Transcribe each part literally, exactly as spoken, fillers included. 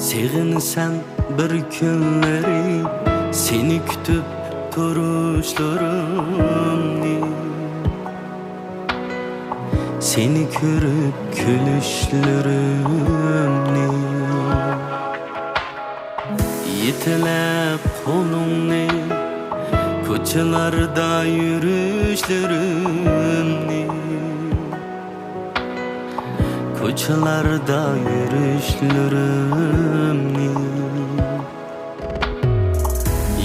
سېغىنسام بىر كۈنلىرى سېنى كۈتۈپ تۇرۇشلىرىمنى، سېنى كۆرۈپ كۈلۈشلىرىمنى، يېتىلەپ قولۇڭنى، كوچىلاردا يۈرۈشلىرىمنى، كوچىلاردا يۈرۈشلىرىمنى،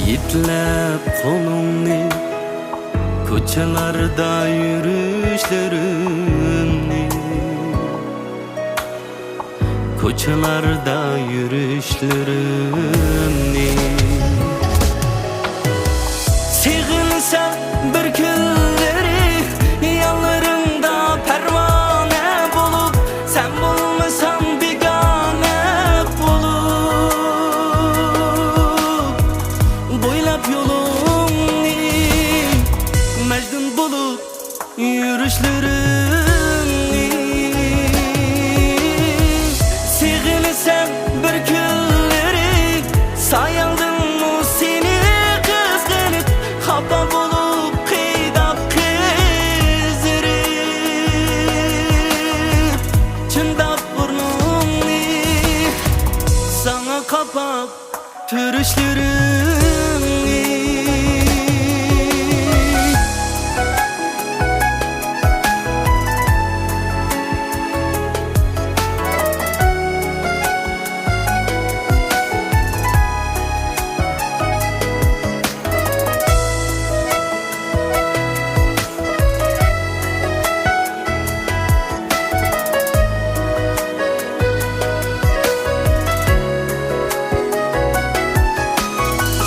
يېتىلەپ قولۇڭنى، كوچىلاردا يۈرۈشلىرىمنى، كوچىلاردا يۈرۈشلىرىمنى. سېغىنسام بىر كۈنلىرى يانلىرىڭدا پەرۋانە بولۇپ، سەن بولمىساڭ بىگانە بولۇپ، بويلاپ يولۇڭنى مەجنۇن بولۇپ يۈرۈشلىرىمنى. سېغىنسام بىر كۈنلىرى ساياڭدىنمۇ سېنى قىزغىنىپ، خاپا بولۇپ قىيناپ قىزىرىپ، چىنداپ بۇرنۇڭنى ساڭا قاپاپ تۈرۈشلىرىمنى.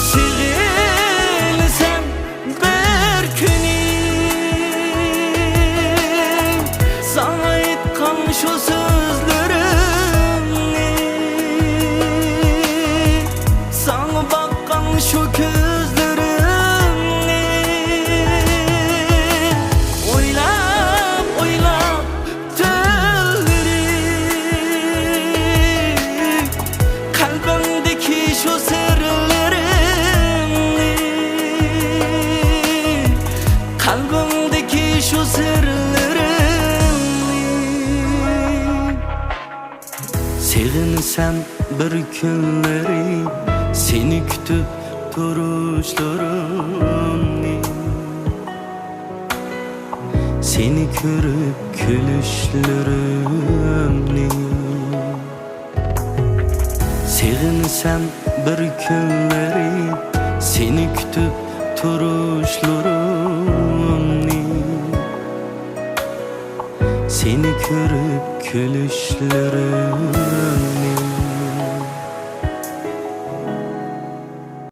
سېغىنسام بىر كۈنى ساڭا ئېيتقان شۇ سۆزلىرىمنى، ساڭا باققان شۇ كۆزلىرىمنى ئويلاپ، ئويلاپ تۈنلىرى قەلبىڭدىكى شۇ سىرلىرىمنى، قەلبىڭدىكى شۇ سىرلىرىمنى. سېغىنسام بىر كۈنلىرى سېنى كۈتۈپ تۇرۇشلىرىمنى، سېنى كۆرۈپ كۈلۈشلىرىمنى. سېغىنسام بىر كۈنلىرى سېنى كۈتۈپ تۇرۇشلىرىمنى، سېنى كۆرۈپ كۈلۈشلىرىمنى.